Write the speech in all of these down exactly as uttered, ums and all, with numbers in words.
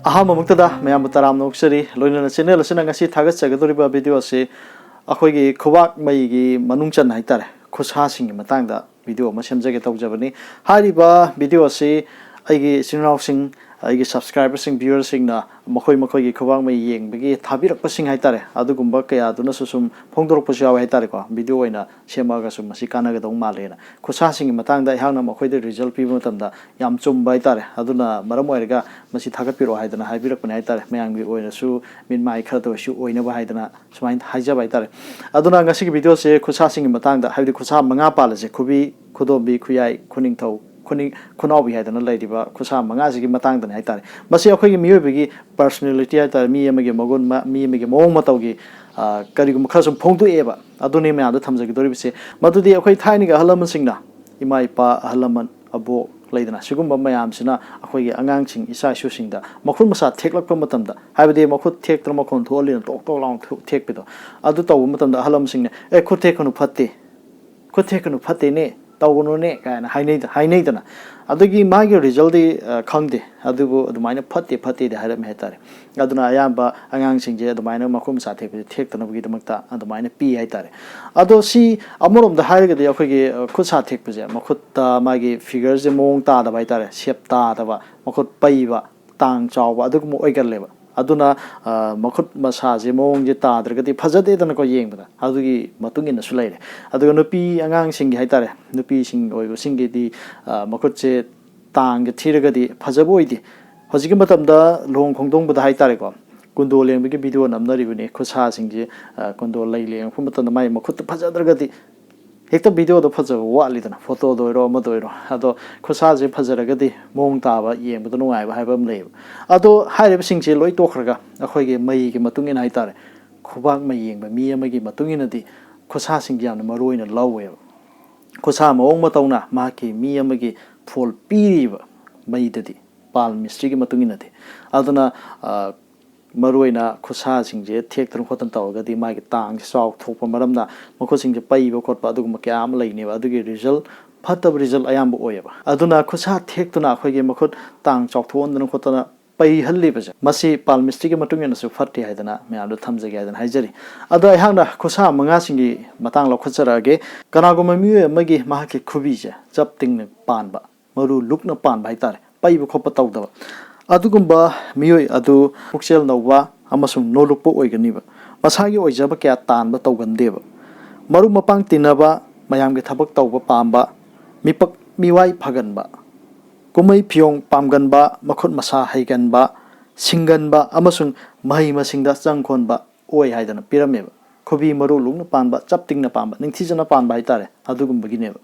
ꯑꯍꯥꯟꯕꯃꯛꯇꯗ ꯃꯌꯥꯝꯕꯨ ꯇꯔꯥꯝꯅ ꯑꯣꯛꯆꯔꯤ꯫ ꯂꯣꯏꯅꯅ ꯆꯦꯅꯦꯜ ꯑꯁꯤꯅ ꯉꯁꯤ ꯊꯥꯒꯠꯆꯒꯗꯧꯔꯤꯕ ꯚꯤꯗꯤꯑꯣ ꯑꯁꯤ ꯑꯩꯈꯣꯏꯒꯤ ꯈꯨꯕꯥꯛ ꯃꯩꯒꯤ ꯃꯅꯨꯡ ꯆꯟꯅ ꯍꯥꯏꯇꯥꯔꯦ, ꯈꯨꯠꯁꯥꯁꯤꯡꯒꯤ ꯃꯇꯥꯡꯗ ꯚꯤꯗꯤꯑꯣ ꯑꯃ ꯁꯦꯝꯖꯒꯦ ꯇꯧꯖꯕꯅꯤ꯫ ꯍꯥꯏꯔꯤꯕ ꯚꯤꯗꯤꯑꯣ ꯑꯁꯤ ꯑꯩꯒꯤ ꯏꯆꯤꯟ ꯏꯅꯥꯎꯁꯤꯡ, ꯑꯩꯒꯤ ꯁꯕꯁꯀ꯭ꯔꯥꯏꯕꯔꯁꯤꯡ, ꯚ꯭ꯌꯨꯋꯔꯁꯤꯡꯅ ꯃꯈꯣꯏ ꯃꯈꯣꯏꯒꯤ ꯈꯨꯕꯥꯛ ꯃꯩ ꯌꯦꯡꯕꯒꯤ ꯊꯥꯕꯤꯔꯛꯄꯁꯤꯡ ꯍꯥꯏꯇꯥꯔꯦ, ꯑꯗꯨꯒꯨꯝꯕ ꯀꯌꯥꯗꯨꯅꯁꯨ ꯁꯨꯝ ꯐꯣꯡꯗꯣꯔꯛꯄꯁꯨ ꯌꯥꯎꯋꯦ ꯍꯥꯏꯇꯥꯔꯦꯀꯣ꯫ ꯚꯤꯗꯤꯑꯣ ꯑꯣꯏꯅ ꯁꯦꯝꯃꯛꯑꯒꯁꯨ ꯃꯁꯤ ꯀꯥꯟꯅꯒꯗꯧ ꯃꯥꯜꯂꯦꯅ꯫ ꯈꯨꯠꯁꯥꯁꯤꯡꯒꯤ ꯃꯇꯥꯡꯗ ꯑꯩꯍꯥꯛꯅ ꯃꯈꯣꯏꯗ ꯔꯤꯖꯜ ꯄꯤꯕ ꯃꯇꯝꯗ ꯌꯥꯝ ꯆꯨꯝꯕ ꯍꯥꯏꯇꯥꯔꯦ꯫ ꯑꯗꯨꯅ ꯃꯔꯝ ꯑꯣꯏꯔꯒ ꯃꯁꯤ ꯊꯥꯒꯠꯄꯤꯔꯛꯑꯣ ꯍꯥꯏꯗꯅ ꯍꯥꯏꯕꯤꯔꯛꯄꯅꯦ ꯍꯥꯏꯇꯥꯔꯦ꯫ ꯃꯌꯥꯝꯒꯤ ꯑꯣꯏꯅꯁꯨ ꯃꯤꯠ ꯃꯥꯏ ꯈꯔꯗ ꯑꯣꯏꯔꯁꯨ ꯑꯣꯏꯅꯕ ꯍꯥꯏꯗꯅ ꯁꯨꯃꯥꯏꯅ ꯍꯥꯏꯖꯕ ꯍꯥꯏꯇꯥꯔꯦ꯫ ꯑꯗꯨꯅ ꯉꯁꯤꯒꯤ ꯚꯤꯗꯤꯑꯣꯁꯦ ꯈꯨꯠꯁꯥꯁꯤꯡꯒꯤ ꯃꯇꯥꯡꯗ, ꯍꯥꯏꯕꯗꯤ ꯈꯨꯠꯁꯥ ꯃꯉꯥ ꯄꯥꯜꯂꯁꯦ: ꯈꯨꯕꯤ, ꯈꯨꯗꯣꯝꯕꯤ, ꯈꯨꯌꯥꯏ, ꯈꯨꯅꯤꯡꯊꯧ, ꯈꯨꯅꯤꯡ-, ꯈꯨꯅꯥꯎꯕꯤ ꯍꯥꯏꯗꯅ ꯂꯩꯔꯤꯕ ꯈꯨꯠꯁꯥ ꯃꯉꯥꯁꯤꯒꯤ ꯃꯇꯥꯡꯗꯅꯦ ꯍꯥꯏꯇꯥꯔꯦ꯫ ꯃꯁꯤ ꯑꯩꯈꯣꯏꯒꯤ ꯃꯤꯑꯣꯏꯕꯒꯤ ꯄꯔꯁꯣꯅꯦꯂꯤꯇꯤ ꯍꯥꯏꯇꯥꯔꯦ, ꯃꯤ ꯑꯃꯒꯤ ꯃꯒꯨꯟ, ꯃ-, ꯃꯤ ꯑꯃꯒꯤ ꯃꯑꯣꯡ ꯃꯇꯧꯒꯤ, ꯑ, ꯀꯔꯤꯒꯨꯝꯕ ꯈꯔ ꯁꯨꯝ ꯐꯣꯡꯗꯣꯛꯑꯦꯕ꯫ ꯑꯗꯨꯅꯤ ꯃꯌꯥꯝꯗ ꯊꯝꯖꯒꯗꯧꯔꯤꯕꯁꯦ꯫ ꯃꯗꯨꯗꯤ ꯑꯩꯈꯣꯏ ꯊꯥꯏꯅꯒꯤ ꯑꯍꯜ ꯂꯃꯟꯁꯤꯡꯅ, ꯏꯃꯥ ꯏꯄꯥ, ꯑꯍꯜ ꯂꯃꯟ, ꯑꯕꯣꯛ ꯂꯩꯗꯅ, ꯁꯤꯒꯨꯝꯕ ꯃꯌꯥꯝꯁꯤꯅ ꯑꯩꯈꯣꯏꯒꯤ ꯑꯉꯥꯡꯁꯤꯡ, ꯏꯆꯥ ꯏꯁꯨꯁꯤꯡꯗ ꯃꯈꯨꯠ ꯃꯁꯥ ꯊꯦꯛꯂꯛꯄ ꯃꯇꯝꯗ, ꯍꯥꯏꯕꯗꯤ ꯃꯈꯨꯠ ꯊꯦꯛꯇꯅ ꯃꯈꯣꯟ ꯊꯣꯛꯍꯜꯂꯤꯅ ꯇꯣꯛ ꯇꯣꯛ ꯂꯥꯎꯅ ꯊꯣꯛ-, ꯊꯦꯛꯄꯗꯣ, ꯑꯗꯨ ꯇꯧꯕ ꯃꯇꯝꯗ ꯑꯍꯜ ꯂꯃꯟꯁꯤꯡꯅ, "ꯑꯦ, ꯈꯨꯠ ꯊꯦꯛꯀꯅꯨ, ꯐꯠꯇꯦ, ꯈꯨꯠ ꯊꯦꯛꯀꯅꯨ, ꯐꯠꯇꯦꯅꯦ, ꯇꯧꯒꯅꯨꯅꯦ" ꯀꯥꯏꯅ ꯍꯥꯏꯅꯩꯗ-, ꯍꯥꯏꯅꯩꯗꯅ꯫ ꯑꯗꯨꯒꯤ ꯃꯥꯒꯤ ꯔꯤꯖꯜꯗꯤ, ꯑ, ꯈꯪꯗꯦ, ꯑꯗꯨꯕꯨ ꯑꯗꯨꯃꯥꯏꯅ ꯐꯠꯇꯦ ꯐꯠꯇꯦꯗꯤ ꯍꯥꯏꯔꯝꯃꯦ ꯍꯥꯏꯇꯥꯔꯦ꯫ ꯑꯗꯨꯅ ꯑꯌꯥꯝꯕ ꯑꯉꯥꯡꯁꯤꯡꯁꯦ ꯑꯗꯨꯃꯥꯏꯅ ꯃꯈꯨꯠ ꯃꯁꯥ ꯊꯦꯛꯄꯁꯦ ꯊꯦꯛꯇꯅꯕꯒꯤꯗꯃꯛꯇ ꯑꯗꯨꯃꯥꯏꯅ ꯄꯤ ꯍꯥꯏꯇꯥꯔꯦ꯫ ꯑꯗꯣ ꯁꯤ ꯑꯃꯔꯣꯝꯗ ꯍꯥꯏꯔꯒꯗꯤ ꯑꯩꯈꯣꯏꯒꯤ, ꯑ, ꯈꯨꯠ ꯁꯥ ꯊꯦꯛꯄꯁꯦ, ꯃꯈꯨꯠꯇ ꯃꯥꯒꯤ ꯐꯤꯒꯔꯁꯦ ꯃꯑꯣꯡ ꯇꯥꯗꯕ ꯍꯥꯏꯇꯥꯔꯦ, ꯁꯦꯞ ꯇꯥꯗꯕ, ꯃꯈꯨꯠ ꯄꯩꯕ, ꯇꯥꯡ ꯆꯥꯎꯕ ꯑꯗꯨꯒꯨꯝꯕ ꯑꯣꯏꯒꯜꯂꯦꯕ꯫ ꯑꯗꯨꯅ, ꯑ, ꯃꯈꯨꯠ ꯃꯁꯥꯁꯦ ꯃꯑꯣꯡꯁꯦ ꯇꯥꯗ꯭ꯔꯒꯗꯤ ꯐꯖꯗꯦꯗꯅꯀꯣ ꯌꯦꯡꯕꯗ, ꯑꯗꯨꯒꯤ ꯃꯇꯨꯡ ꯏꯟꯅꯁꯨ ꯂꯩꯔꯦ꯫ ꯑꯗꯨꯒ ꯅꯨꯄꯤ ꯑꯉꯥꯡꯁꯤꯡꯒꯤ ꯍꯥꯏꯇꯥꯔꯦ, ꯅꯨꯄꯤꯁꯤꯡ ꯑꯣꯏꯕꯁꯤꯡꯒꯤꯗꯤ, ꯑ, ꯃꯈꯨꯠꯁꯦ ꯇꯥꯡꯒ ꯊꯤꯔꯒꯗꯤ ꯐꯖꯕ ꯑꯣꯏꯗꯦ꯫ ꯍꯧꯖꯤꯛꯀꯤ ꯃꯇꯝꯗ ꯂꯨꯍꯣꯡ ꯈꯣꯡꯗꯣꯡꯕꯗ ꯍꯥꯏꯇꯥꯔꯦꯀꯣ, ꯀꯨꯟꯗꯣ ꯂꯦꯡꯕꯒꯤ ꯚꯤꯗꯤꯑꯣ ꯅꯝꯅꯔꯤꯕꯅꯤ꯫ ꯈꯨꯠꯁꯥꯁꯤꯡꯁꯦ, ꯑ, ꯀꯨꯟꯗꯣ ꯂꯩ ꯂꯦꯡꯉꯛꯄ ꯃꯇꯝꯗ ꯃꯥꯏ ꯃꯈꯨꯠꯇ ꯐꯖꯗ꯭ꯔꯒꯗꯤ ꯍꯦꯛꯇ ꯚꯤꯗꯤꯑꯣꯗ ꯐꯖꯕ ꯋꯥꯠꯂꯤꯗꯅ, ꯐꯣꯇꯣꯗ ꯑꯣꯏꯔꯣ ꯑꯃꯗ ꯑꯣꯏꯔꯣ꯫ ꯑꯗꯣ ꯈꯨꯠꯁꯥꯁꯦ ꯐꯖꯔꯒꯗꯤ ꯃꯑꯣꯡ ꯇꯥꯕ, ꯌꯦꯡꯕꯗ ꯅꯨꯡꯉꯥꯏꯕ ꯍꯥꯏꯕ ꯑꯃ ꯂꯩꯌꯦꯕ꯫ ꯑꯗꯣ ꯍꯥꯏꯔꯤꯕꯁꯤꯡꯁꯦ ꯂꯣꯏ ꯇꯣꯛꯈ꯭ꯔꯒ ꯑꯩꯈꯣꯏꯒꯤ ꯃꯩꯒꯤ ꯃꯇꯨꯡ ꯏꯟꯅ ꯍꯥꯏꯇꯥꯔꯦ, ꯈꯨꯕꯥꯛ ꯃꯩ ꯌꯦꯡꯕ ꯃꯤ ꯑꯃꯒꯤ ꯃꯇꯨꯡ ꯏꯟꯅꯗꯤ ꯈꯨꯠꯁꯥꯁꯤꯡꯁꯦ ꯌꯥꯝꯅ ꯃꯔꯨ ꯑꯣꯏꯅ ꯂꯧꯋꯦꯕ꯫ ꯈꯨꯠꯁꯥ ꯃꯑꯣꯡ ꯃꯇꯧꯅ ꯃꯍꯥꯛꯀꯤ ꯃꯤ ꯑꯃꯒꯤ ꯐꯣꯜ ꯄꯤꯔꯤꯕ ꯃꯩꯗꯗꯤ, ꯄꯥꯜ ꯃꯤꯁꯇ꯭ꯔꯤꯒꯤ ꯃꯇꯨꯡ ꯏꯟꯅꯗꯤ꯫ ꯑꯗꯨꯅ, ꯑ, ꯃꯔꯨꯑꯣꯏꯅ ꯈꯨꯠꯁꯥꯁꯤꯡꯁꯦ ꯊꯦꯛꯇꯅ ꯈꯣꯠꯇꯅ ꯇꯧꯔꯒꯗꯤ ꯃꯥꯒꯤ ꯇꯥꯡꯁꯦ ꯆꯥꯎꯊꯣꯛꯄ ꯃꯔꯝꯅ ꯃꯈꯨꯠꯁꯤꯡꯁꯦ ꯄꯩꯕ ꯈꯣꯠꯄ ꯑꯗꯨꯒꯨꯝꯕ ꯀꯌꯥ ꯑꯃ ꯂꯩꯅꯦꯕ꯫ ꯑꯗꯨꯒꯤ ꯔꯤꯖꯜ, ꯐꯠꯇꯕ ꯔꯤꯖꯜ ꯑꯌꯥꯝꯕ ꯑꯣꯏꯌꯦꯕ꯫ ꯑꯗꯨꯅ ꯈꯨꯠꯁꯥ ꯊꯦꯛꯇꯨꯅ ꯑꯩꯈꯣꯏꯒꯤ ꯃꯈꯨꯠ ꯇꯥꯡ ꯆꯥꯎꯊꯣꯛꯍꯟꯗꯅ ꯈꯣꯠꯇꯅ ꯄꯩꯍꯜꯂꯤꯕꯁꯦ, ꯃꯁꯤ ꯄꯥꯜꯃꯤꯁꯇ꯭ꯔꯤꯒꯤ ꯃꯇꯨꯡ ꯏꯟꯅꯁꯨ ꯐꯠꯇꯦ ꯍꯥꯏꯗꯅ ꯃꯌꯥꯝꯗ ꯊꯝꯖꯒꯦ ꯍꯥꯏꯗꯅ ꯍꯥꯏꯖꯔꯤ꯫ ꯑꯗꯣ ꯑꯩꯍꯥꯛꯅ ꯈꯨꯁꯥ ꯃꯉꯥꯁꯤꯡꯒꯤ ꯃꯇꯥꯡ ꯂꯧꯈꯠꯆꯔꯛꯑꯒꯦ꯫ ꯀꯅꯥꯒꯨꯝꯕ ꯃꯤꯑꯣꯏ ꯑꯃꯒꯤ ꯃꯍꯥꯛꯀꯤ ꯈꯨꯕꯤꯁꯦ ꯆꯞ ꯇꯤꯡꯅ ꯄꯥꯟꯕ, ꯃꯔꯨ ꯂꯨꯛꯅ ꯄꯥꯟꯕ ꯍꯥꯏꯇꯥꯔꯦ, ꯄꯩꯕ ꯈꯣꯠꯄ ꯇꯧꯗꯕ, ꯑꯗꯨꯒꯨꯝꯕ ꯃꯤꯑꯣꯏ ꯑꯗꯨ ꯄꯨꯛꯆꯦꯜ ꯅꯧꯕ ꯑꯃꯁꯨꯡ ꯅꯣꯂꯨꯛꯄ ꯑꯣꯏꯒꯅꯤꯕ꯫ ꯃꯁꯥꯒꯤ ꯑꯣꯏꯖꯕ ꯀꯌꯥ ꯇꯥꯟꯕ ꯇꯧꯒꯟꯗꯦꯕ꯫ ꯃꯔꯨꯞ ꯃꯄꯥꯡ ꯇꯤꯟꯅꯕ, ꯃꯌꯥꯝꯒꯤ ꯊꯕꯛ ꯇꯧꯕ ꯄꯥꯝꯕ, ꯃꯤꯄꯛ ꯃꯤꯋꯥꯏ ꯐꯒꯟꯕ, ꯀꯨꯝꯍꯩ ꯐꯤꯌꯣꯡ ꯄꯥꯝꯒꯟꯕ, ꯃꯈꯨꯠ ꯃꯁꯥ ꯍꯩꯒꯟꯕ, ꯁꯤꯡꯒꯟꯕ ꯑꯃꯁꯨꯡ ꯃꯍꯩ ꯃꯁꯤꯡꯗ ꯆꯪ ꯈꯣꯟꯕ ꯑꯣꯏ ꯍꯥꯏꯗꯅ ꯄꯤꯔꯝꯃꯦꯕ꯫ ꯈꯨꯕꯤ ꯃꯔꯨ ꯂꯨꯛꯅ ꯄꯥꯟꯕ, ꯆꯞ ꯇꯤꯡꯅ ꯄꯥꯟꯕ, ꯅꯤꯡꯊꯤꯖꯅ ꯄꯥꯟꯕ ꯍꯥꯏꯇꯥꯔꯦ, ꯑꯗꯨꯒꯨꯝꯕꯒꯤꯅꯦꯕ꯫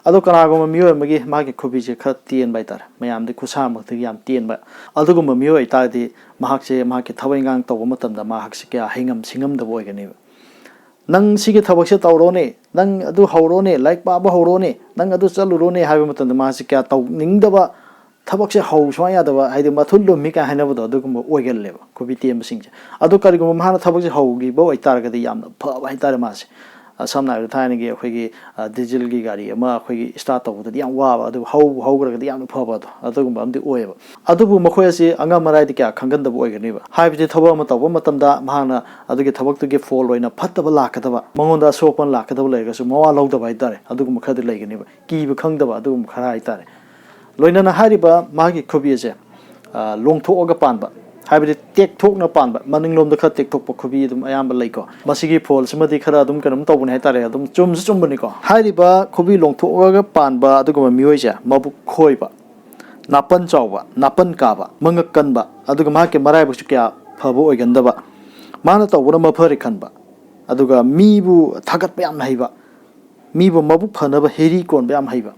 ꯑꯗꯣ ꯀꯅꯥꯒꯨꯝꯕ ꯃꯤꯑꯣꯏ ꯑꯃꯒꯤ ꯃꯥꯒꯤ ꯈꯨꯕꯤꯁꯦ ꯈꯔ ꯇꯦꯟꯕ ꯍꯥꯏꯇꯥꯔꯦ, ꯃꯌꯥꯝꯗꯤ ꯈꯨꯁꯥꯃꯛꯇꯒꯤ ꯌꯥꯝ ꯇꯦꯟꯕ, ꯑꯗꯨꯒꯨꯝꯕ ꯃꯤꯑꯣꯏ ꯑꯣꯏꯇꯥꯔꯗꯤ ꯃꯍꯥꯛꯁꯦ ꯃꯍꯥꯛꯀꯤ ꯊꯕꯛ ꯏꯪꯈꯥꯡ ꯇꯧꯕ ꯃꯇꯝꯗ ꯃꯍꯥꯛꯁꯦ ꯀꯌꯥ ꯍꯩꯉꯝ ꯁꯤꯡꯉꯝꯗꯕ ꯑꯣꯏꯒꯅꯦꯕ꯫ "ꯅꯪ ꯁꯤꯒꯤ ꯊꯕꯛꯁꯦ ꯇꯧꯔꯣꯅꯦ, ꯅꯪ ꯑꯗꯨ ꯍꯧꯔꯣꯅꯦ, ꯂꯥꯏꯔꯤꯛ ꯄꯥꯕ ꯍꯧꯔꯣꯅꯦ, ꯅꯪ ꯑꯗꯨ ꯆꯠꯂꯨꯔꯣꯅꯦ" ꯍꯥꯏꯕ ꯃꯇꯝꯗ ꯃꯥꯁꯦ ꯀꯌꯥ ꯇꯧꯅꯤꯡꯗꯕ, ꯊꯕꯛꯁꯦ ꯍꯧ ꯁꯨꯡꯌꯥ ꯌꯥꯗꯕ, ꯍꯥꯏꯗꯤ "ꯃꯊꯨꯟ ꯂꯨꯝꯃꯤ" ꯀꯥꯏꯅ ꯍꯥꯏꯅꯕꯗꯣ, ꯑꯗꯨꯒꯨꯝꯕ ꯑꯣꯏꯒꯜꯂꯦꯕ ꯈꯨꯕꯤ ꯇꯦꯟꯕꯁꯤꯡꯁꯦ꯫ ꯑꯗꯣ ꯀꯔꯤꯒꯨꯝꯕ ꯃꯍꯥꯛꯅ ꯊꯕꯛꯁꯦ ꯍꯧꯈꯤꯕ ꯑꯣꯏꯇꯥꯔꯒꯗꯤ ꯌꯥꯝꯅ ꯐꯕ ꯍꯥꯏꯇꯥꯔꯦ ꯃꯥꯁꯦ꯫ ꯑ, ꯁꯝꯅ ꯍꯥꯏꯔꯕꯗ ꯊꯥꯏꯅꯒꯤ ꯑꯩꯈꯣꯏꯒꯤ, ꯑ, ꯗꯤꯖꯜꯒꯤ ꯒꯥꯔꯤ ꯑꯃ ꯑꯩꯈꯣꯏꯒꯤ start ꯇꯧꯕꯗꯗꯤ ꯌꯥꯝ ꯋꯥꯕ, ꯑꯗꯨꯕꯨ ꯍꯧꯕꯨ ꯍꯧꯈ꯭ꯔꯒꯗꯤ ꯌꯥꯝꯅ ꯐꯕ ꯑꯗꯣ, ꯑꯗꯨꯒꯨꯝꯕ ꯑꯃꯗꯤ ꯑꯣꯏꯌꯦꯕ꯫ ꯑꯗꯨꯕꯨ ꯃꯈꯣꯏ ꯑꯁꯤ ꯑꯉꯝ ꯑꯔꯥꯏꯗꯤ ꯀꯌꯥ ꯈꯪꯒꯟꯗꯕ ꯑꯣꯏꯒꯅꯦꯕ꯫ ꯍꯥꯏꯕꯗꯤ ꯊꯕꯛ ꯑꯃ ꯇꯧꯕ ꯃꯇꯝꯗ ꯃꯍꯥꯛꯅ ꯑꯗꯨꯒꯤ ꯊꯕꯛꯇꯨꯒꯤ ꯐꯣꯜ ꯑꯣꯏꯅ ꯐꯠꯇꯕ ꯂꯥꯛꯀꯗꯕ, ꯃꯉꯣꯟꯗ ꯑꯁꯣꯛ ꯑꯄꯟ ꯂꯥꯛꯀꯗꯕ ꯂꯩꯔꯒꯁꯨ ꯃꯋꯥ ꯂꯧꯗꯕ ꯍꯥꯏꯇꯥꯔꯦ, ꯑꯗꯨꯒꯨꯝꯕ ꯈꯔꯗꯤ ꯂꯩꯒꯅꯦꯕ꯫ ꯀꯤꯕ ꯈꯪꯗꯕ ꯑꯗꯨꯒꯨꯝꯕ ꯈꯔ ꯍꯥꯏꯇꯥꯔꯦ꯫ ꯂꯣꯏꯅꯅ ꯍꯥꯏꯔꯤꯕ ꯃꯥꯒꯤ ꯈꯨꯕꯤ ꯑꯁꯦ, ꯑ, ꯂꯣꯡꯊꯣꯛꯑꯒ ꯄꯥꯟꯕ, ꯍꯥꯏꯕꯗꯤ ꯇꯦꯛꯊꯣꯛꯅ ꯄꯥꯟꯕ, ꯃꯅꯤꯡꯂꯣꯝꯗ ꯈꯔ ꯇꯦꯛꯊꯣꯛꯄ ꯈꯨꯕꯤ ꯑꯗꯨꯝ ꯑꯌꯥꯝꯕ ꯂꯩꯀꯣ꯫ ꯃꯁꯤꯒꯤ ꯐꯣꯜꯁꯤꯃꯗꯤ ꯈꯔ ꯑꯗꯨꯝ ꯀꯩꯅꯣꯝ ꯇꯧꯕꯅꯦ ꯍꯥꯏꯇꯥꯔꯦ, ꯑꯗꯨꯝ ꯆꯨꯝꯁꯨ ꯆꯨꯝꯕꯅꯤꯀꯣ꯫ ꯍꯥꯏꯔꯤꯕ ꯈꯨꯕꯤ ꯂꯣꯡꯊꯣꯛꯑꯒ ꯄꯥꯟꯕ ꯑꯗꯨꯒꯨꯝꯕ ꯃꯤꯑꯣꯏꯁꯦ ꯃꯕꯨꯛ ꯈꯣꯏꯕ, ꯅꯥꯄꯟ ꯆꯥꯎꯕ, ꯅꯥꯄꯟ ꯀꯥꯕ, ꯑꯗꯨꯒ ꯃꯍꯥꯛꯀꯤ ꯃꯔꯥꯏꯕꯛꯁꯨ ꯀꯌꯥ ꯐꯕ ꯑꯣꯏꯒꯟꯗꯕ, ꯃꯥꯅ ꯇꯧꯕꯅ ꯃꯐꯔꯦ ꯈꯟꯕ, ꯑꯗꯨꯒ ꯃꯤꯕꯨ ꯊꯥꯒꯠꯄ ꯌꯥꯝꯅ ꯍꯩꯕ, ꯃꯤꯕꯨ ꯃꯕꯨꯛ ꯐꯅꯕ ꯍꯤꯔꯤ ꯀꯣꯟꯕ ꯌꯥꯝ ꯍꯩꯕ,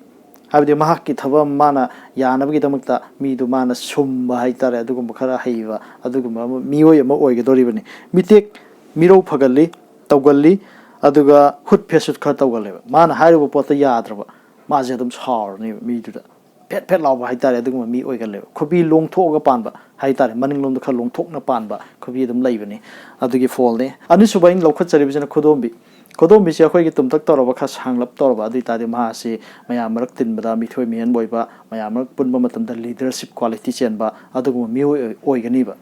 ꯍꯥꯏꯕꯗꯤ ꯃꯍꯥꯛꯀꯤ ꯊꯕꯛ ꯑꯃ ꯃꯥꯅ ꯌꯥꯅꯕꯒꯤꯗꯃꯛꯇ ꯃꯤꯗꯨ ꯃꯥꯅ ꯁꯨꯝꯕ ꯍꯥꯏꯇꯥꯔꯦ, ꯑꯗꯨꯒꯨꯝꯕ ꯈꯔ ꯍꯩꯕ, ꯑꯗꯨꯒꯨꯝꯕ ꯑꯃ, ꯃꯤꯑꯣꯏ ꯑꯃ ꯑꯣꯏꯒꯗꯧꯔꯤꯕꯅꯤ꯫ ꯃꯤꯇꯦꯛ ꯃꯤꯔꯧ ꯐꯒꯜꯂꯤ, ꯇꯧꯒꯜꯂꯤ, ꯑꯗꯨꯒ ꯍꯨꯠ ꯐꯦꯁꯨꯠ ꯈꯔ ꯇꯧꯒꯜꯂꯦꯕ꯫ ꯃꯥꯅ ꯍꯥꯏꯔꯨꯕ ꯄꯣꯠꯇ ꯌꯥꯗ꯭ꯔꯕ, ꯃꯥꯁꯦ ꯑꯗꯨꯝ ꯁꯥꯎꯔꯅꯦꯕ ꯃꯤꯗꯨꯗ꯫ ꯐꯦꯠ ꯐꯦꯠ ꯂꯥꯎꯕ ꯍꯥꯏꯇꯥꯔꯦ, ꯑꯗꯨꯒꯨꯝꯕ ꯃꯤ ꯑꯣꯏꯒꯜꯂꯦꯕ꯫ ꯈꯨꯕꯤ ꯂꯣꯡꯊꯣꯛꯑꯒ ꯄꯥꯟꯕ ꯍꯥꯏꯇꯥꯔꯦ, ꯃꯅꯤꯡꯂꯣꯝꯗ ꯈꯔ ꯂꯣꯡꯊꯣꯛꯅ ꯄꯥꯟꯕ ꯈꯨꯕꯤ ꯑꯗꯨꯝ ꯂꯩꯕꯅꯤ꯫ ꯑꯗꯨꯒꯤ ꯐꯣꯜꯅꯤ꯫ ꯑꯅꯤꯁꯨꯕ ꯑꯩꯅ ꯂꯧꯈꯠꯆꯔꯤꯕꯁꯤꯅ ꯈꯨꯗꯣꯝꯕꯤ꯫ ꯈꯨꯗꯣꯝꯕꯤꯁꯦ ꯑꯩꯈꯣꯏꯒꯤ ꯇꯨꯝꯇꯛ ꯇꯧꯔꯕ, ꯈꯔ ꯁꯥꯡꯂꯞ ꯇꯧꯔꯕ, ꯑꯗꯨ ꯑꯣꯏꯇꯥꯔꯗꯤ ꯃꯍꯥꯛ ꯑꯁꯤ ꯃꯌꯥꯝ ꯃꯔꯛ ꯇꯤꯟꯕꯗ ꯃꯤꯊꯣꯏ ꯃꯤꯍꯦꯟꯕ ꯑꯣꯏꯕ, ꯃꯌꯥꯝ ꯃꯔꯛ ꯄꯨꯟꯕ ꯃꯇꯝꯗ leadership quality ꯆꯦꯟꯕ ꯑꯗꯨꯒꯨꯝꯕ ꯃꯤꯑꯣꯏ ꯑꯣꯏ- ꯑꯣꯏꯒꯅꯤꯕ꯫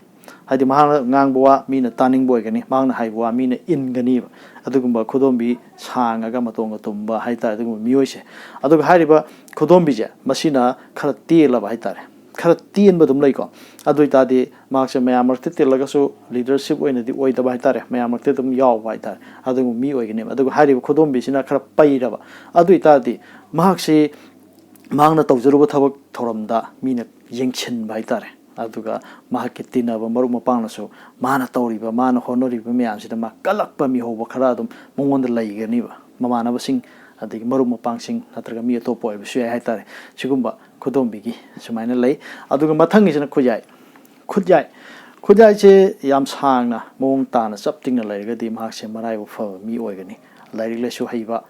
ꯍꯥꯏꯗꯤ ꯃꯍꯥꯛꯅ ꯉꯥꯡꯕ ꯋꯥ ꯃꯤꯅ ꯇꯥꯅꯤꯡꯕ ꯑꯣꯏꯒꯅꯤ, ꯃꯍꯥꯛꯅ ꯍꯥꯏꯕ ꯋꯥ ꯃꯤꯅ ꯏꯟꯒꯅꯤꯕ꯫ ꯑꯗꯨꯒꯨꯝꯕ ꯈꯨꯗꯣꯝꯕꯤ ꯁꯥꯡꯉꯒ ꯃꯇꯣꯟꯒ ꯇꯨꯝꯕ ꯍꯥꯏꯇꯥꯔꯦ, ꯑꯗꯨꯒꯨꯝꯕ ꯃꯤꯑꯣꯏꯁꯦ꯫ ꯑꯗꯨꯒ ꯍꯥꯏꯔꯤꯕ ꯈꯨꯗꯣꯝꯕꯤꯁꯦ ꯃꯁꯤꯅ ꯈꯔ ꯇꯦꯜꯂꯕ ꯍꯥꯏꯇꯥꯔꯦ, ꯈꯔ ꯇꯦꯟꯕ ꯑꯗꯨꯝ ꯂꯩꯀꯣ꯫ ꯑꯗꯨ ꯑꯣꯏꯇꯥꯔꯗꯤ ꯃꯍꯥꯛꯁꯦ ꯃꯌꯥꯝ ꯃꯔꯛꯇ ꯇꯤꯜꯂꯒꯁꯨ leadership ꯑꯣꯏꯅꯗꯤ ꯑꯣꯏꯗꯕ ꯍꯥꯏꯇꯥꯔꯦ, ꯃꯌꯥꯝ ꯃꯔꯛꯇ ꯑꯗꯨꯝ ꯌꯥꯎꯕ ꯍꯥꯏꯇꯥꯔꯦ, ꯑꯗꯨꯒꯨꯝꯕ ꯃꯤ ꯑꯣꯏꯒꯅꯦꯕ꯫ ꯑꯗꯨꯒ ꯍꯥꯏꯔꯤꯕ ꯈꯨꯗꯣꯝꯕꯤꯁꯤꯅ ꯈꯔ ꯄꯩꯔꯕ, ꯑꯗꯨ ꯑꯣꯏꯇꯥꯔꯗꯤ ꯃꯍꯥꯛꯁꯤ ꯃꯍꯥꯛꯅ ꯇꯧꯖꯔꯨꯕ ꯊꯕꯛ ꯊꯧꯔꯝꯗ ꯃꯤꯅ ꯌꯦꯡꯁꯤꯟꯕ ꯍꯥꯏꯇꯥꯔꯦ, ꯑꯗꯨꯒ ꯃꯍꯥꯛꯀꯤ ꯇꯤꯟꯅꯕ ꯃꯔꯨꯞ ꯃꯄꯥꯡꯅꯁꯨ ꯃꯥꯅ ꯇꯧꯔꯤꯕ, ꯃꯥꯅ ꯍꯣꯠꯅꯔꯤꯕ ꯃꯌꯥꯝꯁꯤꯗ ꯃꯥ ꯀꯜꯂꯛꯄ ꯃꯤꯍꯧꯕ ꯈꯔ ꯑꯗꯨꯝ ꯃꯉꯣꯟꯗ ꯂꯩꯒꯅꯤꯕ, ꯃꯃꯥꯟꯅꯕꯁꯤꯡ ꯑꯗꯒꯤ ꯃꯔꯨꯞ ꯃꯄꯥꯡꯁꯤꯡ ꯅꯠꯇ꯭ꯔꯒ ꯃꯤ ꯑꯇꯣꯞꯄ ꯑꯣꯏꯕꯁꯨ ꯌꯥꯏ ꯍꯥꯏꯇꯥꯔꯦ꯫ ꯁꯤꯒꯨꯝꯕ ꯈꯨꯗꯣꯝꯕꯤꯒꯤ ꯁꯨꯃꯥꯏꯅ ꯂꯩ꯫ ꯑꯗꯨꯒ ꯃꯊꯪꯒꯤꯁꯤꯅ ꯈꯨꯠꯌꯥꯏ꯫ ꯈꯨꯠꯌꯥꯏ, ꯈꯨꯠꯌꯥꯏꯁꯦ ꯌꯥꯝ ꯁꯥꯡꯅ ꯃꯑꯣꯡ ꯇꯥꯅ ꯆꯞ ꯇꯤꯡꯅ ꯂꯩꯔꯒꯗꯤ ꯃꯍꯥꯛꯁꯦ ꯃꯔꯥꯏꯕꯛ ꯐꯕ ꯃꯤ ꯑꯣꯏꯒꯅꯤ꯫ ꯂꯥꯏꯔꯤꯛ ꯂꯥꯏꯁꯨ ꯍꯩꯕ,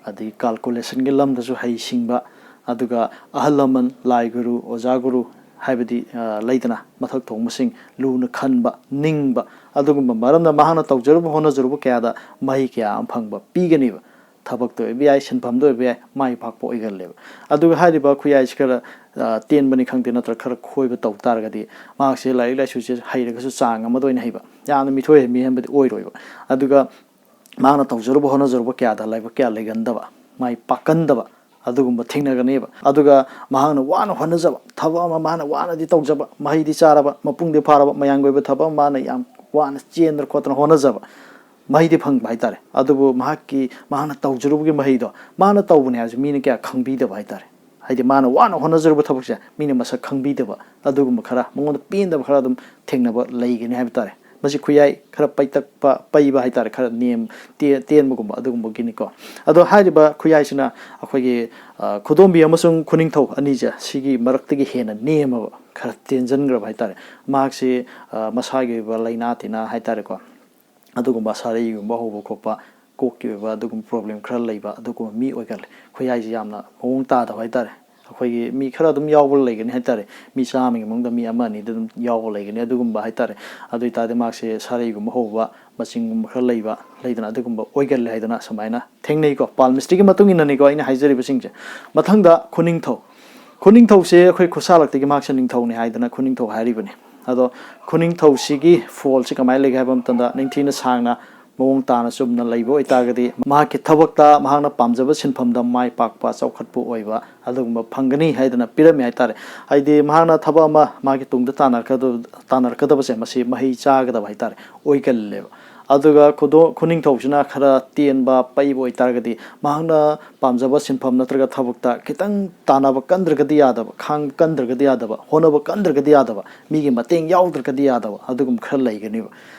ꯑꯗꯒꯤ calculationꯒꯤ ꯂꯝꯗꯁꯨ ꯍꯩꯁꯤꯡꯕ, ꯑꯗꯨꯒ ꯑꯍꯜ ꯂꯃꯟ, ꯂꯥꯏ ꯒꯨꯔꯨ, ꯑꯣꯖꯥ ꯒꯨꯔꯨ ꯍꯥꯏꯕꯗꯤ, ꯑ, ꯂꯩꯗꯅ, ꯃꯊꯛ ꯊꯣꯡꯕꯁꯤꯡ ꯂꯨꯅ ꯈꯟꯕ, ꯅꯤꯡꯕ, ꯑꯗꯨꯒꯨꯝꯕ ꯃꯔꯝꯅ ꯃꯍꯥꯛꯅ ꯇꯧꯖꯔꯨꯕ ꯍꯣꯠꯅꯖꯔꯨꯕ ꯀꯌꯥꯗ ꯃꯍꯩ ꯀꯌꯥ ꯑꯃ ꯐꯪꯕ ꯄꯤꯒꯅꯤꯕ꯫ ꯊꯕꯛꯇ ꯑꯣꯏꯕ ꯌꯥꯏ, ꯁꯤꯟꯐꯝꯗ ꯑꯣꯏꯕ ꯌꯥꯏ, ꯃꯥꯏ ꯄꯥꯛꯄ ꯑꯣꯏꯒꯜꯂꯦꯕ꯫ ꯑꯗꯨꯒ ꯍꯥꯏꯔꯤꯕ ꯈꯨꯌꯥꯏꯁꯤ ꯈꯔ, ꯑ, ꯇꯦꯟꯕꯅꯤ ꯈꯪꯗꯦ, ꯅꯠꯇ꯭ꯔꯒ ꯈꯔ ꯈꯣꯏꯕ ꯇꯧ ꯇꯥꯔꯒꯗꯤ ꯃꯍꯥꯛꯁꯦ ꯂꯥꯏꯔꯤꯛ ꯂꯥꯏꯁꯨꯁꯦ ꯍꯩꯔꯒꯁꯨ ꯆꯥꯡ ꯑꯃꯗ ꯑꯣꯏꯅ ꯍꯩꯕ, ꯌꯥꯝꯅ ꯃꯤꯊꯣꯏ ꯃꯤꯍꯦꯟꯕꯗꯤ ꯑꯣꯏꯔꯣꯏꯕ꯫ ꯑꯗꯨꯒ ꯃꯍꯥꯛꯅ ꯇꯧꯖꯔꯨꯕ ꯍꯣꯠꯅꯖꯔꯨꯕ ꯀꯌꯥꯗ ꯂꯥꯏꯕꯛ ꯀꯌꯥ ꯂꯩꯒꯟꯗꯕ, ꯃꯥꯏ ꯄꯥꯛꯀꯟꯗꯕ ꯑꯗꯨꯒꯨꯝꯕ ꯊꯦꯡꯅꯒꯅꯦꯕ꯫ ꯑꯗꯨꯒ ꯃꯍꯥꯛꯅ ꯋꯥꯅ ꯍꯣꯠꯅꯖꯕ ꯊꯕꯛ ꯑꯃ, ꯃꯥꯅ ꯋꯥꯅꯗꯤ ꯇꯧꯖꯕ, ꯃꯍꯩꯗꯤ ꯆꯥꯔꯕ, ꯃꯄꯨꯡꯗꯤ ꯐꯥꯔꯕ, ꯃꯌꯥꯝꯒꯤ ꯑꯣꯏꯕ ꯊꯕꯛ ꯑꯃ ꯃꯥꯅ ꯌꯥꯝ ꯋꯥꯅ ꯆꯦꯟꯗꯅ ꯈꯣꯠꯇꯅ ꯍꯣꯠꯅꯖꯕ, ꯃꯍꯩꯗꯤ ꯐꯪꯕ ꯍꯥꯏꯇꯥꯔꯦ꯫ ꯑꯗꯨꯕꯨ ꯃꯍꯥꯛꯀꯤ, ꯃꯍꯥꯛꯅ ꯇꯧꯖꯔꯨꯕꯒꯤ ꯃꯍꯩꯗꯣ ꯃꯥꯅ ꯇꯧꯕꯅꯦ ꯍꯥꯏꯕꯁꯦ ꯃꯤꯅ ꯀꯌꯥ ꯈꯪꯕꯤꯗꯕ ꯍꯥꯏꯇꯥꯔꯦ꯫ ꯍꯥꯏꯗꯤ ꯃꯥꯅ ꯋꯥꯅ ꯍꯣꯠꯅꯖꯔꯨꯕ ꯊꯕꯛꯁꯦ ꯃꯤꯅ ꯃꯁꯛ ꯈꯪꯕꯤꯗꯕ, ꯑꯗꯨꯒꯨꯝꯕ ꯈꯔ, ꯃꯉꯣꯟꯗ ꯄꯦꯟꯗꯕ ꯈꯔ ꯑꯗꯨꯝ ꯊꯦꯡꯅꯕ ꯂꯩꯒꯅꯤ ꯍꯥꯏꯕ ꯇꯥꯔꯦ꯫ ꯃꯁꯤ ꯈꯨꯌꯥꯏ ꯈꯔ ꯄꯩꯇꯛꯄ, ꯄꯩꯕ ꯍꯥꯏꯇꯥꯔꯦ, ꯈꯔ ꯅꯦꯝ-, ꯇꯦ-, ꯇꯦꯟꯕꯒꯨꯝꯕ ꯑꯗꯨꯒꯨꯝꯕꯒꯤꯅꯤꯀꯣ꯫ ꯑꯗꯣ ꯍꯥꯏꯔꯤꯕ ꯈꯨꯌꯥꯏꯁꯤꯅ ꯑꯩꯈꯣꯏꯒꯤ, ꯑ, ꯈꯨꯗꯣꯝꯕꯤ ꯑꯃꯁꯨꯡ ꯈꯨꯅꯤꯡꯊꯧ ꯑꯅꯤꯁꯦ ꯁꯤꯒꯤ ꯃꯔꯛꯇꯒꯤ ꯍꯦꯟꯅ ꯅꯦꯝꯃꯕ, ꯈꯔ ꯇꯦꯟꯖꯟꯈ꯭ꯔꯕ ꯍꯥꯏꯇꯥꯔꯦ꯫ ꯃꯍꯥꯛꯁꯤ, ꯑ, ꯃꯁꯥꯒꯤ ꯑꯣꯏꯕ ꯂꯩꯅꯥ ꯇꯤꯟꯅꯥ ꯍꯥꯏꯇꯥꯔꯦꯀꯣ, ꯑꯗꯨꯒꯨꯝꯕ ꯁꯥꯔꯩꯒꯨꯝꯕ ꯍꯧꯕ ꯈꯣꯠꯄ, ꯀꯣꯛꯀꯤ ꯑꯣꯏꯕ ꯑꯗꯨꯒꯨꯝꯕ problem ꯈꯔ ꯂꯩꯕ ꯑꯗꯨꯒꯨꯝꯕ ꯃꯤ ꯑꯣꯏꯒꯜꯂꯦ꯫ ꯈꯨꯌꯥꯏꯁꯤ ꯌꯥꯝꯅ ꯃꯑꯣꯡ ꯇꯥꯗꯕ ꯍꯥꯏꯇꯥꯔꯦ꯫ ꯑꯩꯈꯣꯏꯒꯤ ꯃꯤ ꯈꯔ ꯑꯗꯨꯝ ꯌꯥꯎꯕ ꯂꯩꯒꯅꯤ ꯍꯥꯏꯇꯥꯔꯦ, ꯃꯤ ꯆꯥꯝꯃꯒꯤ ꯃꯅꯨꯡꯗ ꯃꯤ ꯑꯃ ꯑꯅꯤꯗ ꯑꯗꯨꯝ ꯌꯥꯎꯕ ꯂꯩꯒꯅꯤ ꯑꯗꯨꯒꯨꯝꯕ ꯍꯥꯏꯇꯥꯔꯦ꯫ ꯑꯗꯨ ꯑꯣꯏꯇꯥꯔꯗꯤ ꯃꯍꯥꯛꯁꯦ ꯁꯥꯔꯩꯒꯨꯝꯕ ꯍꯧꯕ, ꯃꯆꯤꯡꯒꯨꯝꯕ ꯈꯔ ꯂꯩꯕ ꯂꯩꯗꯅ, ꯑꯗꯨꯒꯨꯝꯕ ꯑꯣꯏꯒꯜꯂꯦ ꯍꯥꯏꯗꯅ ꯁꯨꯃꯥꯏꯅ ꯊꯦꯡꯅꯩꯀꯣ꯫ ꯄꯥꯜꯃꯤꯁꯇ꯭ꯔꯤꯒꯤ ꯃꯇꯨꯡ ꯏꯟꯅꯅꯤꯀꯣ ꯑꯩꯅ ꯍꯥꯏꯖꯔꯤꯕꯁꯤꯡꯁꯦ꯫ ꯃꯊꯪꯗ ꯈꯨꯅꯤꯡꯊꯧ꯫ ꯈꯨꯅꯤꯡꯊꯧꯁꯦ ꯑꯩꯈꯣꯏ ꯈꯨꯠꯁꯥꯂꯛꯇꯒꯤ ꯃꯍꯥꯛꯁꯦ ꯅꯤꯡꯊꯧꯅꯤ ꯍꯥꯏꯗꯅ ꯈꯨꯅꯤꯡꯊꯧ ꯍꯥꯏꯔꯤꯕꯅꯤ꯫ ꯑꯗꯣ ꯈꯨꯅꯤꯡꯊꯧꯁꯤꯒꯤ ꯐꯣꯜꯁꯤ ꯀꯃꯥꯏꯅ ꯂꯩꯒꯦ ꯍꯥꯏꯕ ꯃꯇꯝꯗ, ꯅꯤꯡꯊꯤꯅ ꯁꯥꯡꯅ ꯃꯑꯣꯡ ꯇꯥꯅ ꯆꯨꯝꯅ ꯂꯩꯕ ꯑꯣꯏꯇꯥꯔꯒꯗꯤ, ꯃꯍꯥꯛꯀꯤ ꯊꯕꯛꯇ ꯃꯍꯥꯛꯅ ꯄꯥꯝꯖꯕ ꯁꯤꯟꯐꯝꯗ ꯃꯥꯏ ꯄꯥꯛꯄ, ꯆꯥꯎꯈꯠꯄ ꯑꯣꯏꯕ ꯑꯗꯨꯒꯨꯝꯕ ꯐꯪꯒꯅꯤ ꯍꯥꯏꯗꯅ ꯄꯤꯔꯝꯃꯤ ꯍꯥꯏꯇꯥꯔꯦ꯫ ꯍꯥꯏꯗꯤ ꯃꯍꯥꯛꯅ ꯊꯕꯛ ꯑꯃ ꯃꯥꯒꯤ ꯇꯨꯡꯗ ꯇꯥꯟꯅꯔꯛꯀꯗꯕ, ꯇꯥꯟꯅꯔꯛꯀꯗꯕꯁꯦ ꯃꯁꯤ ꯃꯍꯩ ꯆꯥꯒꯗꯕ ꯍꯥꯏꯇꯥꯔꯦ, ꯑꯣꯏꯒꯜꯂꯦꯕ꯫ ꯑꯗꯨꯒ ꯈꯨꯗꯣ-, ꯈꯨꯅꯤꯡꯊꯧꯁꯤꯅ ꯈꯔ ꯇꯦꯟꯕ, ꯄꯩꯕ ꯑꯣꯏꯇꯥꯔꯒꯗꯤ, ꯃꯍꯥꯛꯅ ꯄꯥꯝꯖꯕ ꯁꯤꯟꯐꯝ ꯅꯠꯇ꯭ꯔꯒ ꯊꯕꯛꯇ ꯈꯤꯇꯪ ꯇꯥꯟꯅꯕ ꯀꯟꯗ꯭ꯔꯒꯗꯤ ꯌꯥꯗꯕ, ꯈꯥꯡ ꯀꯟꯗ꯭ꯔꯒꯗꯤ ꯌꯥꯗꯕ, ꯍꯣꯠꯅꯕ ꯀꯟꯗ꯭ꯔꯒꯗꯤ ꯌꯥꯗꯕ, ꯃꯤꯒꯤ ꯃꯇꯦꯡ ꯌꯥꯎꯗ꯭ꯔꯒꯗꯤ ꯌꯥꯗꯕ ꯑꯗꯨꯒꯨꯝꯕ ꯈꯔ ꯂꯩꯒꯅꯦꯕ꯫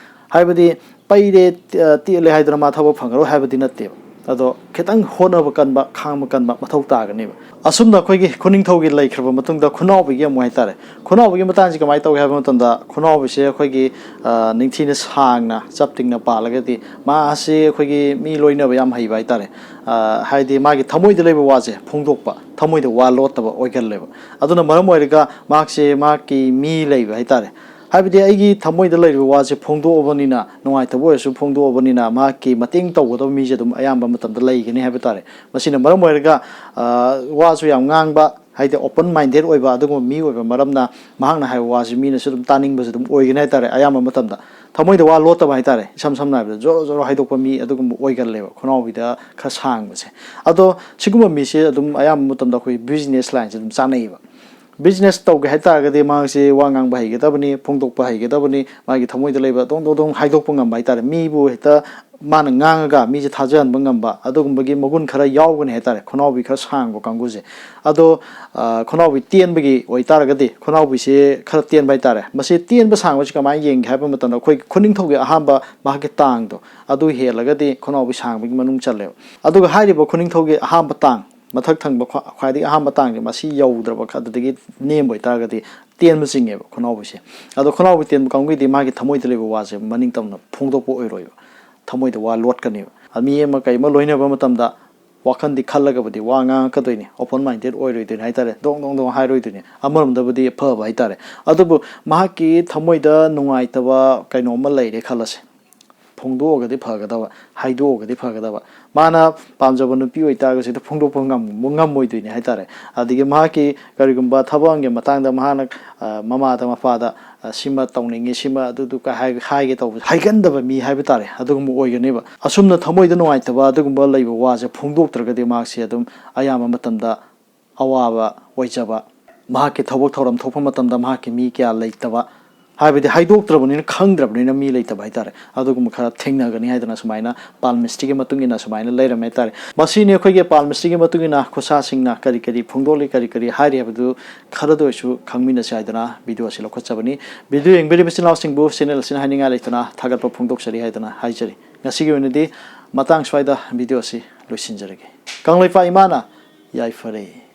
ꯍꯥꯏꯕꯗꯤ ꯄꯩꯔꯦ, ꯇꯦ-, ꯇꯦꯜꯂꯦ ꯍꯥꯏꯗꯅ ꯃꯥ ꯊꯕꯛ ꯐꯪꯉꯔꯣꯏ ꯍꯥꯏꯕꯗꯤ ꯅꯠꯇꯦꯕ꯫ ꯑꯗꯣ ꯈꯤꯇꯪ ꯍꯣꯠꯅꯕ ꯀꯟꯕ, ꯈꯥꯡꯕ ꯀꯟꯕ ꯃꯊꯧ ꯇꯥꯒꯅꯦꯕ꯫ ꯑꯁꯨꯝꯅ ꯑꯩꯈꯣꯏꯒꯤ ꯈꯨꯅꯤꯡꯊꯧꯒꯤ ꯂꯩꯈ꯭ꯔꯕ ꯃꯇꯨꯡꯗ ꯈꯨꯅꯥꯎꯕꯤꯒꯤ ꯑꯃꯨꯛ ꯍꯥꯏꯇꯥꯔꯦ꯫ ꯈꯨꯅꯥꯎꯕꯤꯒꯤ ꯃꯇꯥꯡꯁꯤ ꯀꯃꯥꯏꯅ ꯇꯧꯒꯦ ꯍꯥꯏꯕ ꯃꯇꯝꯗ, ꯈꯨꯅꯥꯎꯕꯤꯁꯦ ꯑꯩꯈꯣꯏꯒꯤ, ꯑ, ꯅꯤꯡꯊꯤꯅ ꯁꯥꯡꯅ ꯆꯞ ꯇꯤꯡꯅ ꯄꯥꯜꯂꯒꯗꯤ ꯃꯥ ꯑꯁꯤ ꯑꯩꯈꯣꯏꯒꯤ ꯃꯤ ꯂꯣꯏꯅꯕ ꯌꯥꯝ ꯍꯩꯕ ꯍꯥꯏꯇꯥꯔꯦ꯫ ꯑ, ꯍꯥꯏꯗꯤ ꯃꯥꯒꯤ ꯊꯃꯣꯏꯗ ꯂꯩꯕ ꯋꯥꯁꯦ ꯐꯣꯡꯗꯣꯛꯄ, ꯊꯃꯣꯏꯗ ꯋꯥ ꯂꯣꯠꯇꯕ ꯑꯣꯏꯒꯜꯂꯦꯕ꯫ ꯑꯗꯨꯅ ꯃꯔꯝ ꯑꯣꯏꯔꯒ ꯃꯍꯥꯛꯁꯦ ꯃꯍꯥꯛꯀꯤ ꯃꯤ ꯂꯩꯕ ꯍꯥꯏꯇꯥꯔꯦ꯫ ꯍꯥꯏꯕꯗꯤ ꯑꯩꯒꯤ ꯊꯃꯣꯏꯗ ꯂꯩꯔꯤꯕ ꯋꯥꯁꯦ ꯐꯣꯡꯗꯣꯛꯑꯕꯅꯤꯅ, ꯅꯨꯡꯉꯥꯏꯇꯕ ꯑꯣꯏꯔꯁꯨ ꯐꯣꯡꯗꯣꯛꯑꯕꯅꯤꯅ, ꯃꯍꯥꯛꯀꯤ ꯃꯇꯦꯡ ꯇꯧꯒꯗꯕ ꯃꯤꯁꯦ ꯑꯗꯨꯝ ꯑꯌꯥꯝꯕ ꯃꯇꯝꯗ ꯂꯩꯒꯅꯤ ꯍꯥꯏꯕ ꯇꯥꯔꯦ꯫ ꯃꯁꯤꯅ ꯃꯔꯝ ꯑꯣꯏꯔꯒ, ꯑ, ꯋꯥꯁꯨ ꯌꯥꯝ ꯉꯥꯡꯕ, ꯍꯥꯏꯗꯤ open minded ꯑꯣꯏꯕ ꯑꯗꯨꯒꯨꯝꯕ ꯃꯤ ꯑꯣꯏꯕ ꯃꯔꯝꯅ, ꯃꯍꯥꯛꯅ ꯍꯥꯏꯕ ꯋꯥꯁꯤ ꯃꯤꯅꯁꯨ ꯑꯗꯨꯝ ꯇꯥꯅꯤꯡꯕꯁꯨ ꯑꯗꯨꯝ ꯑꯣꯏꯒꯅꯤ ꯍꯥꯏꯇꯥꯔꯦ꯫ ꯑꯌꯥꯝꯕ ꯃꯇꯝꯗ ꯊꯃꯣꯏꯗ ꯋꯥ ꯂꯣꯠꯇꯕ ꯍꯥꯏꯇꯥꯔꯦ, ꯏꯁꯝ ꯁꯝꯅ ꯍꯥꯏꯔꯕꯗ ꯖꯣꯔꯣ ꯖꯣꯔꯣ ꯍꯥꯏꯗꯣꯛꯄ ꯃꯤ ꯑꯗꯨꯒꯨꯝꯕ ꯑꯣꯏꯒꯜꯂꯦꯕ, ꯈꯨꯅꯥꯎꯕꯤꯗ ꯈꯔ ꯁꯥꯡꯕꯁꯦ꯫ ꯑꯗꯣ ꯁꯤꯒꯨꯝꯕ ꯃꯤꯁꯦ ꯑꯗꯨꯝ ꯑꯌꯥꯝꯕ ꯃꯇꯝꯗ ꯑꯩꯈꯣꯏ business line ꯁꯦ ꯑꯗꯨꯝ ꯆꯥꯅꯩꯌꯦꯕ꯫ Business ꯇꯧꯒꯦ ꯍꯥꯏꯇꯥꯔꯒꯗꯤ ꯃꯍꯥꯛꯁꯤ ꯋꯥ ꯉꯥꯡꯕ ꯍꯩꯒꯗꯕꯅꯤ, ꯐꯣꯡꯗꯣꯛꯄ ꯍꯩꯒꯗꯕꯅꯤ, ꯃꯥꯒꯤ ꯊꯃꯣꯏꯗ ꯂꯩꯕ ꯗꯣꯡ ꯗꯣꯡ ꯗꯣꯡ ꯍꯥꯏꯗꯣꯛꯄ ꯉꯝꯕ ꯍꯥꯏꯇꯥꯔꯦ꯫ ꯃꯤꯕꯨ ꯍꯦꯛꯇ ꯃꯥꯅ ꯉꯥꯡꯉꯒ ꯃꯤꯁꯦ ꯊꯥꯖꯍꯟꯕ ꯉꯝꯕ ꯑꯗꯨꯒꯨꯝꯕꯒꯤ ꯃꯒꯨꯟ ꯈꯔ ꯌꯥꯎꯒꯅꯤ ꯍꯥꯏꯇꯥꯔꯦ, ꯈꯨꯅꯥꯎꯕꯤ ꯈꯔ ꯁꯥꯡꯕ ꯀꯥꯡꯕꯨꯁꯦ꯫ ꯑꯗꯣ, ꯑ, ꯈꯨꯅꯥꯎꯕꯤ ꯇꯦꯟꯕꯒꯤ ꯑꯣꯏꯇꯥꯔꯒꯗꯤ, ꯈꯨꯅꯥꯎꯕꯤꯁꯦ ꯈꯔ ꯇꯦꯟꯕ ꯍꯥꯏꯇꯥꯔꯦ꯫ ꯃꯁꯤ ꯇꯦꯟꯕ ꯁꯥꯡꯕꯁꯤ ꯀꯃꯥꯏꯅ ꯌꯦꯡꯒꯦ ꯍꯥꯏꯕ ꯃꯇꯝꯗ, ꯑꯩꯈꯣꯏ ꯈꯨꯅꯤꯡꯊꯧꯒꯤ ꯑꯍꯥꯟꯕ ꯃꯍꯥꯛꯀꯤ ꯇꯥꯡꯗꯣ ꯑꯗꯨ ꯍꯦꯜꯂꯒꯗꯤ ꯈꯨꯅꯥꯎꯕꯤ ꯁꯥꯡꯕꯒꯤ ꯃꯅꯨꯡ ꯆꯜꯂꯦꯕ꯫ ꯑꯗꯨꯒ ꯍꯥꯏꯔꯤꯕ ꯈꯨꯅꯤꯡꯊꯧꯒꯤ ꯑꯍꯥꯟꯕ ꯇꯥꯡ, ꯃꯊꯛ ꯊꯪꯕ ꯈ꯭ꯋꯥ-, ꯈ꯭ꯋꯥꯏꯗꯒꯤ ꯑꯍꯥꯟꯕ ꯇꯥꯡꯁꯦ ꯃꯁꯤ ꯌꯧꯗ꯭ꯔꯕ, ꯑꯗꯨꯗꯒꯤ ꯅꯦꯝꯕ ꯑꯣꯏꯇꯥꯔꯒꯗꯤ ꯇꯦꯟꯕ ꯆꯤꯡꯉꯦꯕ ꯈꯨꯅꯥꯎꯕꯤꯁꯦ꯫ ꯑꯗꯣ ꯈꯨꯅꯥꯎꯕꯤ ꯇꯦꯟꯕ ꯀꯥꯡꯕꯨꯗꯤ ꯃꯥꯒꯤ ꯊꯃꯣꯏꯗ ꯂꯩꯕ ꯋꯥꯁꯦ ꯃꯅꯤꯡ ꯇꯝꯅ ꯐꯣꯡꯗꯣꯛꯄ ꯑꯣꯏꯔꯣꯏꯕ, ꯊꯃꯣꯏꯗ ꯋꯥ ꯂꯣꯠꯀꯅꯦꯕ꯫ ꯃꯤ ꯑꯃ ꯀꯩ ꯑꯃ ꯂꯣꯏꯅꯕ ꯃꯇꯝꯗ ꯋꯥꯈꯜꯗꯤ ꯈꯜꯂꯒꯕꯨꯗꯤ ꯋꯥ ꯉꯥꯡꯉꯛꯀꯗꯣꯏꯅꯤ, open minded ꯑꯣꯏꯔꯣꯏꯗꯣꯏꯅꯤ ꯍꯥꯏꯇꯥꯔꯦ, ꯗꯣꯡ ꯗꯣꯡ ꯗꯣꯡ ꯍꯥꯏꯔꯣꯏꯗꯣꯏꯅꯤ꯫ ꯑꯃꯔꯣꯝꯗꯕꯨꯗꯤ ꯐꯕ ꯍꯥꯏꯇꯥꯔꯦ꯫ ꯑꯗꯨꯕꯨ ꯃꯍꯥꯛꯀꯤ ꯊꯃꯣꯏꯗ ꯅꯨꯡꯉꯥꯏꯇꯕ ꯀꯩꯅꯣꯝꯃ ꯂꯩꯔꯦ ꯈꯜꯂꯁꯦ, ꯐꯣꯡꯗꯣꯛꯑꯒꯗꯤ ꯐꯒꯗꯕ, ꯍꯥꯏꯗꯣꯛꯑꯒꯗꯤ ꯐꯒꯗꯕ꯫ ꯃꯥꯅ ꯄꯥꯝꯖꯕ ꯅꯨꯄꯤ ꯑꯣꯏꯇꯥꯔꯒꯁꯨ ꯍꯦꯛꯇ ꯐꯣꯡꯗꯣꯛꯄ ꯉꯝ-, ꯉꯝꯃꯣꯏꯗꯣꯏꯅꯤ ꯍꯥꯏꯇꯥꯔꯦ꯫ ꯑꯗꯒꯤ ꯃꯍꯥꯛꯀꯤ ꯀꯔꯤꯒꯨꯝꯕ ꯊꯕꯛ ꯑꯃꯒꯤ ꯃꯇꯥꯡꯗ ꯃꯍꯥꯛꯅ, ꯑ, ꯃꯃꯥꯗ ꯃꯄꯥꯗ, ꯑ, "ꯁꯤꯃ ꯇꯧꯅꯤꯡꯉꯤ, ꯁꯤꯃ ꯑꯗꯨꯗꯨ" ꯀ ꯍꯥꯏ-, ꯍꯥꯏꯒꯦ ꯇꯧꯕ, ꯍꯥꯏꯒꯟꯗꯕ ꯃꯤ ꯍꯥꯏꯕ ꯇꯥꯔꯦ, ꯑꯗꯨꯒꯨꯝꯕ ꯑꯣꯏꯒꯅꯦꯕ꯫ ꯑꯁꯨꯝꯅ ꯊꯃꯣꯏꯗ ꯅꯨꯡꯉꯥꯏꯇꯕ ꯑꯗꯨꯒꯨꯝꯕ ꯂꯩꯕ ꯋꯥꯁꯦ ꯐꯣꯡꯗꯣꯛꯇ꯭ꯔꯒꯗꯤ ꯃꯍꯥꯛꯁꯦ ꯑꯗꯨꯝ ꯑꯌꯥꯝꯕ ꯃꯇꯝꯗ ꯑꯋꯥꯕ ꯑꯣꯏꯖꯕ, ꯃꯍꯥꯛꯀꯤ ꯊꯕꯛ ꯊꯧꯔꯝ ꯊꯣꯛꯄ ꯃꯇꯝꯗ ꯃꯍꯥꯛꯀꯤ ꯃꯤ ꯀꯌꯥ ꯂꯩꯇꯕ, ꯍꯥꯏꯕꯗꯤ ꯍꯥꯏꯗꯣꯛꯇ꯭ꯔꯕꯅꯤꯅ ꯈꯪꯗ꯭ꯔꯕꯅꯤꯅ ꯃꯤ ꯂꯩꯇꯕ ꯍꯥꯏꯇꯥꯔꯦ, ꯑꯗꯨꯒꯨꯝꯕ ꯈꯔ ꯊꯦꯡꯅꯒꯅꯤ ꯍꯥꯏꯗꯅ ꯁꯨꯃꯥꯏꯅ palmistryꯒꯤ ꯃꯇꯨꯡ ꯏꯟꯅ ꯁꯨꯃꯥꯏꯅ ꯂꯩꯔꯝꯃꯦ ꯍꯥꯏꯇꯥꯔꯦ꯫ ꯃꯁꯤꯅꯤ ꯑꯩꯈꯣꯏꯒꯤ palmistryꯒꯤ ꯃꯇꯨꯡ ꯏꯟꯅ ꯈꯨꯠꯁꯥꯁꯤꯡꯅ ꯀꯔꯤ ꯀꯔꯤ ꯐꯣꯡꯗꯣꯛꯂꯤ, ꯀꯔꯤ ꯀꯔꯤ ꯍꯥꯏꯔꯤ ꯍꯥꯏꯕꯗꯨ ꯈꯔꯗ ꯑꯣꯏꯁꯨ ꯈꯪꯃꯤꯟꯅꯁꯤ ꯍꯥꯏꯗꯨꯅ video ꯑꯁꯤ ꯂꯧꯈꯠꯆꯕꯅꯤ꯫ Video ꯌꯦꯡꯕꯤꯔꯤꯕ ꯏꯆꯤꯜ ꯏꯅꯥꯎꯁꯤꯡꯕꯨ channel ꯑꯁꯤꯅ ꯍꯥꯏꯅꯤꯡꯉꯥꯏ ꯂꯩꯇꯅ ꯊꯥꯒꯠꯄ ꯐꯣꯡꯗꯣꯛꯆꯔꯤ ꯍꯥꯏꯗꯨꯅ ꯍꯥꯏꯖꯔꯤ꯫ ꯉꯁꯤꯒꯤ ꯑꯣꯏꯅꯗꯤ ꯃꯇꯥꯡ ꯁ꯭ꯋꯥꯏꯗ video ꯑꯁꯤ ꯂꯣꯏꯁꯤꯟꯖꯔꯒꯦ꯫ ꯀꯪꯂꯩꯄꯥꯛ ꯏꯃꯥꯅ ꯌꯥꯏꯐꯔꯦ꯫